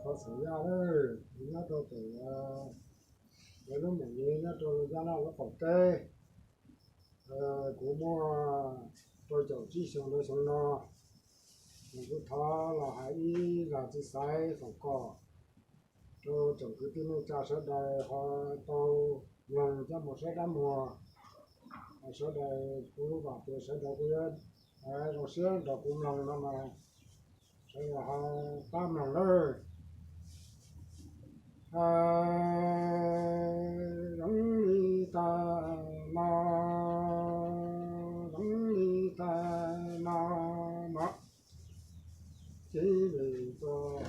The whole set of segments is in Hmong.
Qhov xav yaj lawm, nyob rau pem, lawv lub meem li nyob rau Yaj Naj lub qaum teb. Kuv muaj rau caum tsib xyoos rau xyoo no, nws kuj thov los hais ib zag txiv xaiv foom kom rau tsoom kwv tij neej tsa sawv daws ho tau mloog coj mus saib dab muag. Sawv daws, kuv vam tias sawv daws kuj yuav zoo siab nrog kuv mloog no mas sawv daws ho pab mloog lawm. Zoo li tas no, zoo li tas no mas, txiv li tas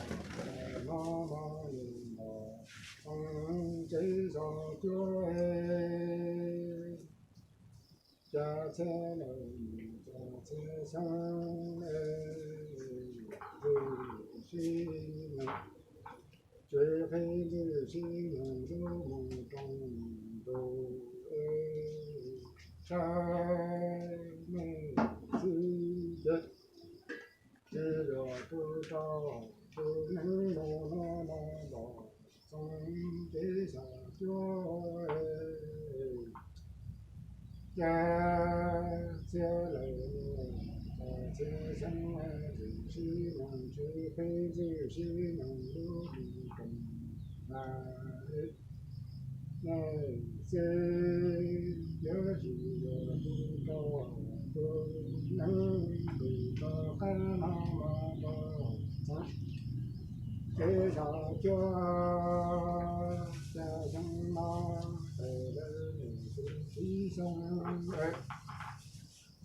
no mas nws los txog tsev xyom cuab es, cas txhiaj lawm cas txhiaj xyoo es, lwm sib nyoog, tsev qhib lwm sib nyoog lub mus rau ntu es, sab mej txiv ces, tsis yog tus rog tus neeg mus no no los txog tsev xyom cuab es, cas txhiaj lawm cas txhiaj xyoo, lwm sib nyoog tsev qhib lwm sib nyoog lub mus rau na es, mej txiv yuav tsis yog tus rog tus neeg, lwm rov qab no los txog tsev xyom cuab, cas xyoo no tes lawm tus txiv xyoo es,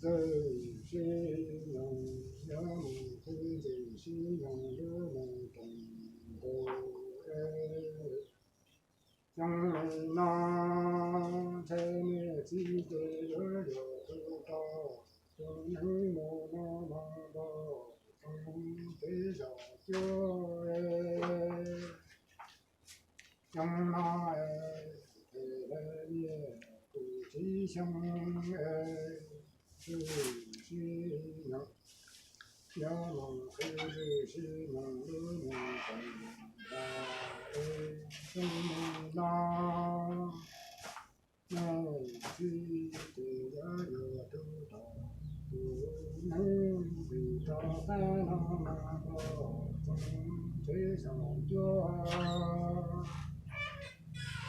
lwm sib nyoog yuav mus qhib lwm sib nyoog lub mus rau ntu es, xyoo li no ntshai mej txiv ces yuav yog tus rog tus neeg mus no no los txog tsev xyom cuab es, xyoo no es, tes lawm tus txiv xyoo es, lwm sib nyoog yuav mus qhib lwm sib nyoog lub mus rau ntu es, xyoo li no mej txiv ces yuav yog tus rog tus neeg, lwm rov qab no los txog tsev xyom cuab,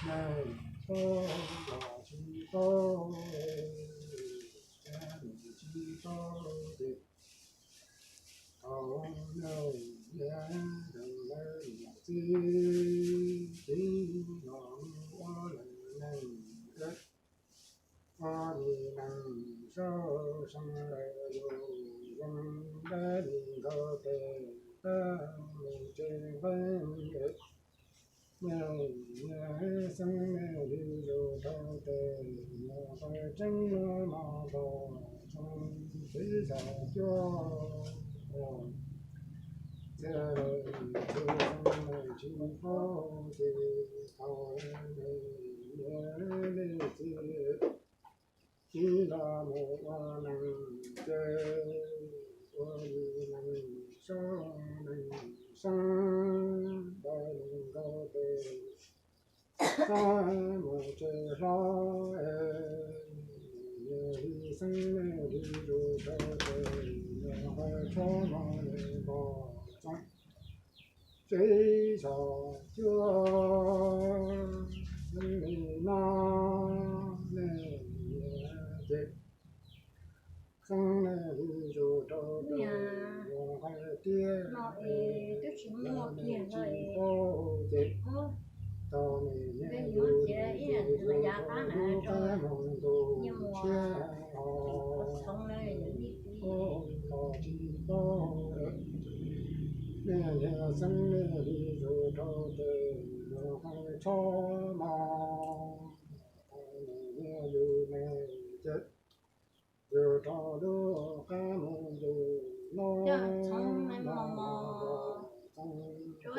mej paub los tsis paub, cas tsis paub ces, thaum mej niam deev lawv niam txiv, txiv los mus ua lawv neeg, ua li neeg saub seev lawm yus zoo dab li nkaus tes, tab mus tsev nqeeb, mej niam xeeb mej li yus rau tes, yog qhov tseeb no los txog tsev xyom cuab, txhiaj lawm txhiaj xyoo tsis paub ces, thaum mej niam mej txiv, txiv los mus ua neeg ces, ua li neeg saub neeg seev dab li nkaus tes, tab mus tsev hlob es, mej li xeeb mej li yus rau tes, yog qhov tshoob no los txog tsev xyom cuab, xyoo li no mej niam ces, xeeb mej li yus rau tes, yog hais tias mej tsis paub ces, tau mej niam yus ces yus rau qab mus ntu tshiab, paub los tsis paub, mej niam xeeb mej li yus rau tes, yog hais tshoob no, mej niam yus ne ces, yus rau lub qab mus ntu no, txog tsev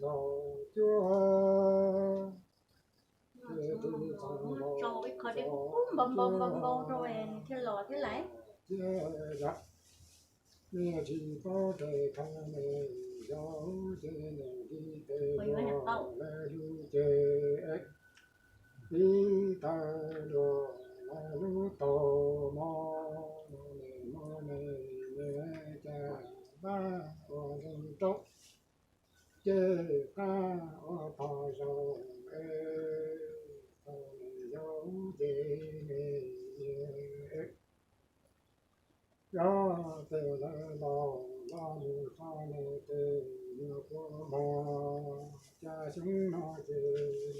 xyom cuab, thiaj tsis paub tes kho mej yog ces nws li Li tawg luag lawv lub tau mov, nws muab nws niag cas npab ua zoo rau, ces qab ua tog zaus es thaum nws yau ces nws niag yog tes lawv los los mus txog nws tes nyuag kua muag, cas xyoo no ces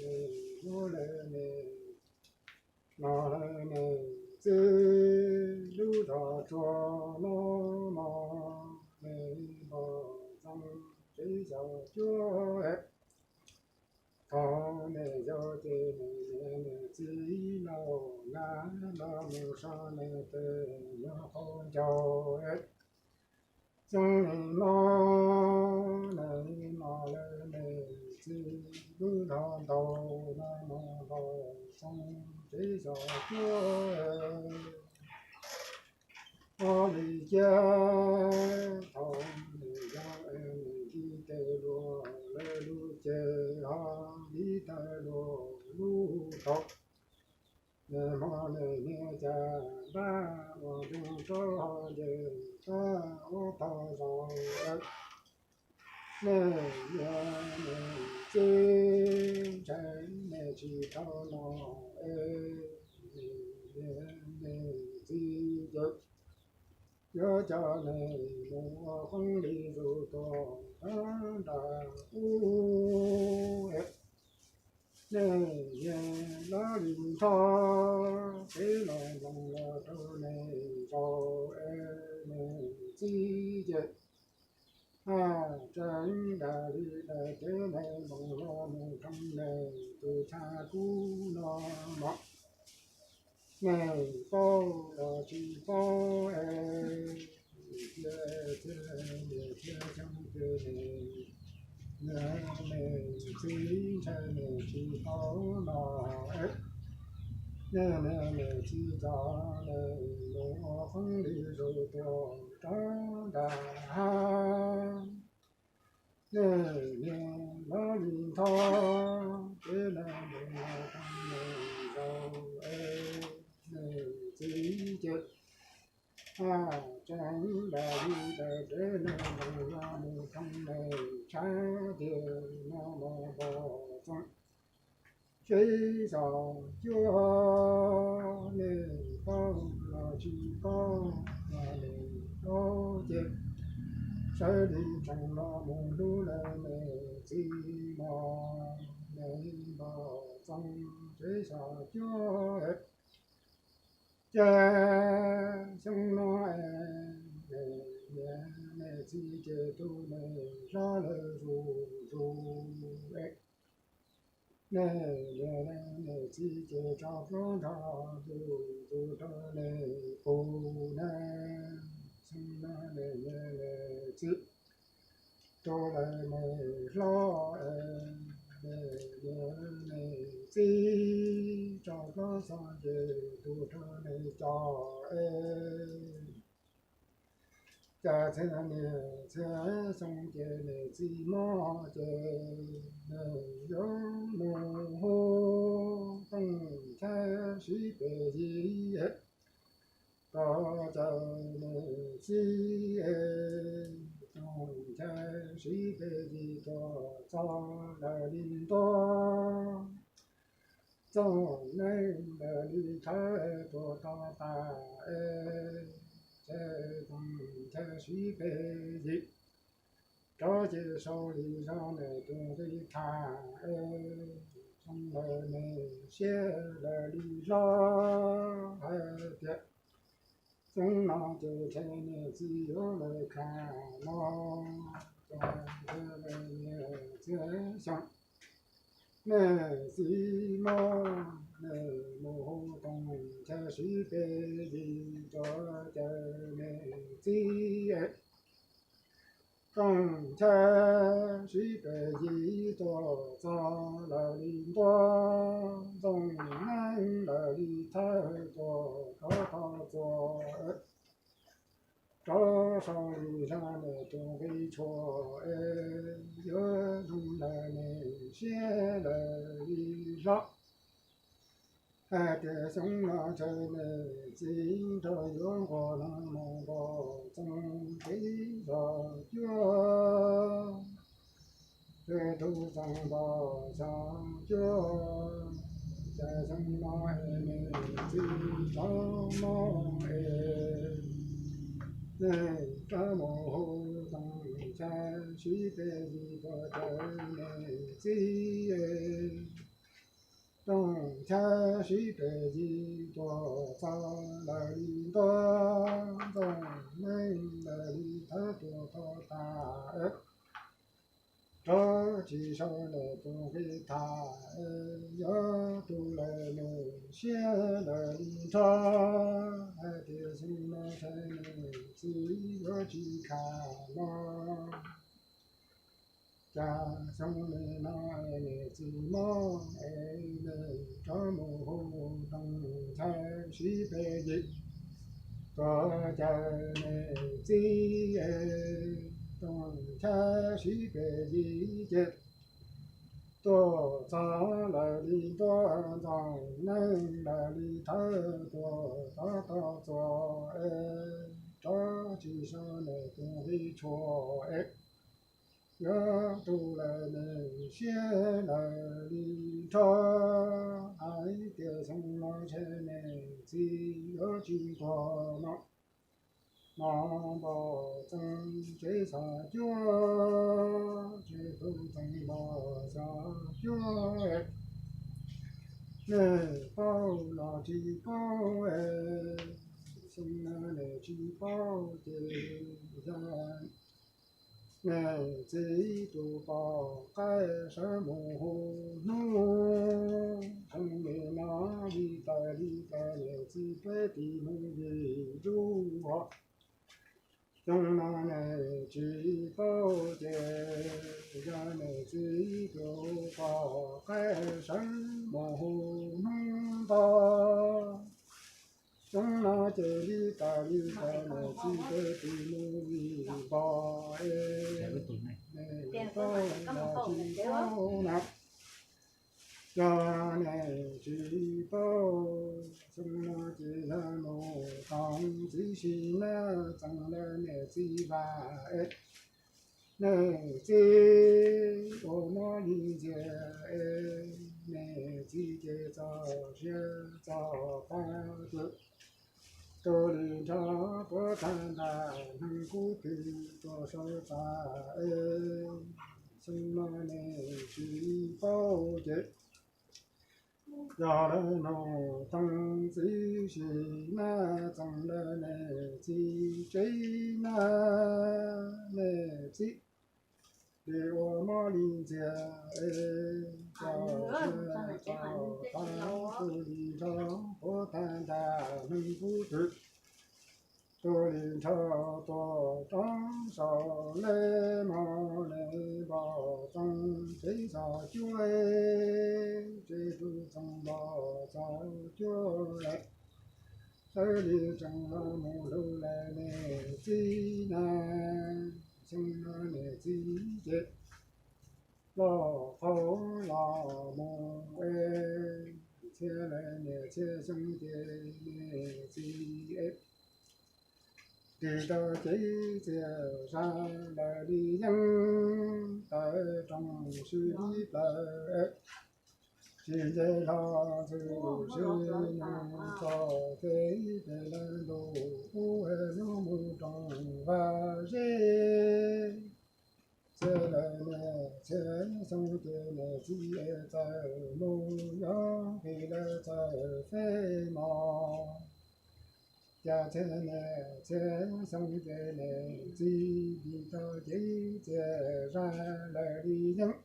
nws muab lawv nws los lawv nws txiv lub zos tsuag no mog, nws npog txoov tsev xyom cuab. Thaum nws yau ces nws niam nws txiv laus nab los mus so nws tes nyuag qau ncaus. Xyoo nim no nws los lawv nws txiv lub zos ntau no mus npog txoov tsev xyom cuab. Ua li cas thaum nws yau es nws nti tes luag lawv lub ces ho li tawg luag lub tau, nws muab nws niag cas npab ua zoo rau ho ces qab ua tog zaus. Nws niag nws txiv ntshai nws tsis tau no es nws niag nws txiv ces yuav coj nws mus ua qoob li zus tuag rau nram ub. Nws niag lawv li nrho, peb los nploos los rau nws zaus es nws txiv ces tseev dam li dam, peb los nploos los mus rau nws tus chaw kub no mog. Nws paub los tsis paub es, thiab thiab thiab xyoo ces nws niag nws txiv ntshai nws tsis tau no es, nws niag nws txiv coj nws mus ua qoob li zus tuag rau nram hav. Nws niag lawv li nrho, peb los nploos los rau nws zaus es nws txiv ces tseev dam li dam, peb los nploos los mus rau nws tshab tias no los npog txoov tsev xyom cuab. Nws paub los tsis paub, nws paub ces sawv li tsees los mus hlub lawv nws txiv mog, nws npog txoov tsev xyom cuab. Ces xyoo no es nws niam nws txiv ces tu nws hlob lawv zus zus es, nws niam nws txiv ces tso plaub nrog zus zus rau nws pus na. Xyoo no nws niam nws txiv tu lawv nws hlob es, nws niam nws txiv tso plaub xov ces tus rau nws cov es, cas txhia niam txhia xyoo ces nws txiv mob ces nws yuav mus hu Tooj Nchab Siv Pes Yig rau cas nws txiv es, Tooj Nchab Siv Pes Yig tuag txog lawm li ntua, txooj neeb lawm li thawb tuag tog tas es, ces Tooj Nchab Siv Pes Yig rov ces sau li zog nws tus nqi tham es, zoo lawm nws siab lawm li hlob hais tias, xyoo no ces ntshe nws txiv yuav lawv kham no, ces ntshe lawv niam txhia xyoo nws txiv mob, nws mus hu Tooj Nchab Siv Pes Yig rau cas nws txiv es, Tooj Nchab Siv Pes Yig tuag txog lawm li ntua, txooj neeb lawm li thawb tuag rov tog txuas, rov sau li zog nws tus nqi tshuaj es, yuav zoo lawm nws siab lawm li hlob. Hais tias xyoo no ntshe niam txiv nrog yuav nquas no mus npog txoov tsev zos cuab, ces tus txoov npog xyov cuab, cas xyoo no es niam txiv rov mob es, nej rov mus hu Tooj Nchab sib pes yig tuaj caw niam txiv es. Tooj Nchab sib pes yig tuaj txog lawm li ntuj, Ntxoov Neeb lawm li thawb tuaj txog tas es, rov tsis sau lawm tus nqi tham es, yuav tu lawm nws siab lawm li nrho. Hais tias xyoo no ntshe niam txiv yuav tsis kham los, cas xyoo li no es niam txiv mob es, nej rov mus hu Tooj Nchab sib pes yig tuaj caw niam txiv es. Tooj Nchab sib pes yig ces tuaj txog lawm li ntuj, Ntxoov Neeb lawm li thawb tuaj txog toj txuas es, rov tsis sau niam tus nqi tshuaj es, yuav tu lawm nws siab lawm li nrho. Hais tias xyoo no ntshe niam txiv yuav tsis nquag no, no npog txoov tsev zos cuab, ces tus txoov npog xyov cuab, nej paub los tsis paub es, xyoo no niam tsis paub ces yog niam txiv tus poj qaib sawv mus hu hnub. Xyoo li no li tawm li tawm niam txiv peb tis mus vij ntuj os. Xyoo no niam tsis paub ces yog niam txiv tus poj qaib sawv mus hu hnub nto. Xyoo no ces li tawm li tawm niam txiv peb tis mus vij npo es, niam tsis paub los tsis paub na, yog niam tsis paub. Xyoo no ces yog mus toov txiv si na, txeev lawm niam txiv vaj es, niam txiv ua mob li ntxias es, niam txiv ces txog siav txog paj tus, tus li nrog puav tag nram neeg kub twm tuaj sau tas es, xyoo no niam tsis paub ces yog lawv nug toov txiv si na, txeev lawm niam txiv tsev na, niam txiv li ua mob li ntxias es, txog siav txog paj tus li nrog puav tag nram neeg kub twm, tus li nrog tuaj rov saum lej mog, niam npog txoov tsev zos cuab es, ces tus txoov npog txov cuab lawm, sawv li tseem los mus hlub lawm niam txiv na. Xyoo no niam txiv ces loj qhov los mus es, txhiab lawm niam txhiab xyoo ces niam txiv es, ris tau cev txias zaj lawm li yeeb, tawm rooj sib li plaws es, tsis nce hlo ntxwg sib nug txog kev pem lawv ntuj ub, lub mus rooj vaj zeb. Txhiab lawm niam txhiab xyoo ces niam txiv es txawm mus yuav nqis lawm txawm feb mos. Cas txhiab niam txhiab xyoo ces niam txiv ris tau cev txias zaj lawm li yeeb,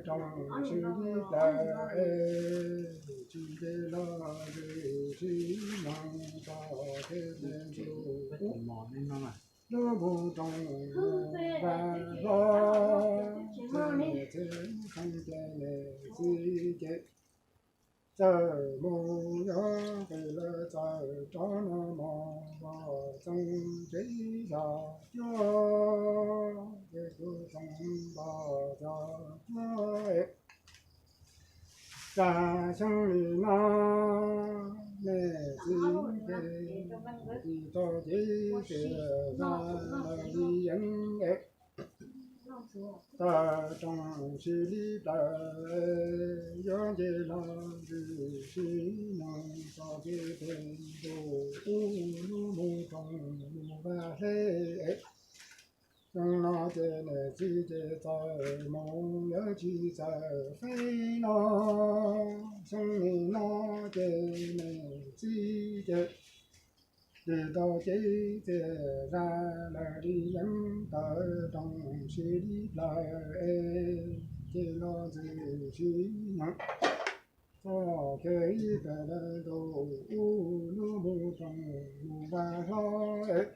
tawm rooj sib li plaws es, tsis nce hlo ntxwg sib nug txog kev pem lawv ntuj ub, lub mus rooj vaj hlob. Txhiab niam txhiab xyoo ces niam txiv ces txawm mus yuav nqis lawm txawm rov no mog, npog txoov tsev zos cuab, ces tus txoov npog zos cuab es, Zaj xyoo li no, nej txiv ces ris tau cev txias zaj lawm li yeeb es. Tawm roog si li plaws, yuav nce los ntws si noog txog kev pem ntuj ub lub mus roog mus vaj hle. Xyoo no ces niam txiv ces txawm mus yuav tsis txawm feeb no. Xyoo li no ces niam txiv ces ris tau cev txias zaj lawm li yeeb, tawm roog si li plaws es, ces los ntxwm si noog txog kev pem ntuj ub lub mus roog mus vaj hlo es.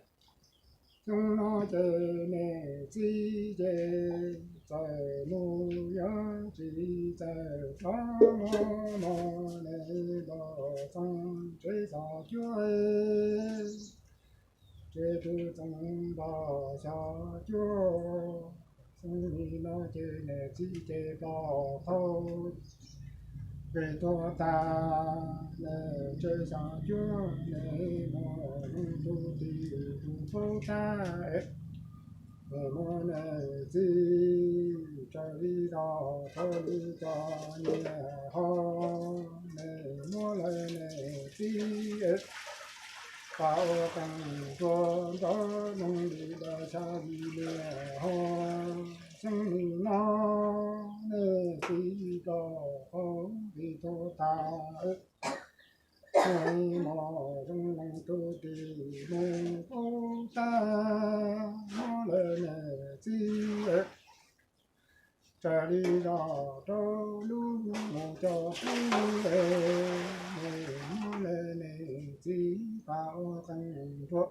Xyoo no ces niam txiv ces txawm mus yuav tsis txawm rov mus, mus niam npog txoov tsev xyos cuab, tsev tub txoov npog xyos cuab. Xyoo li no ces niam txiv ces pom thaub pem tuag tag, niam tsev xyos cuab, niam mus zoo tus tij tus pub tag es. Niam muab niam txiv raws li zos rau lwm cov niam ho, niam muab lawv niam txiv es, pas ua qees tuag nrov noog li lawv xya yim niam ho. Xyoo li no niam txiv pom thaub pem tuag tag, niam mos zoo li tus tij mus pub tag, muab lawv niam txiv raws li zos rau lwm mus cov pub es, muab lawv niam txiv pas ua qees tuag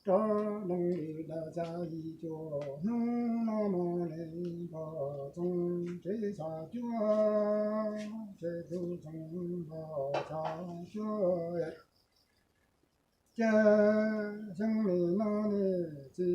nrov noog li lawv xya yim cuaj hnub no, mus niam npog txoov tsev xyos cuab, tsev tub txoov npog xyos cuab. Ces xyoo li no niam txiv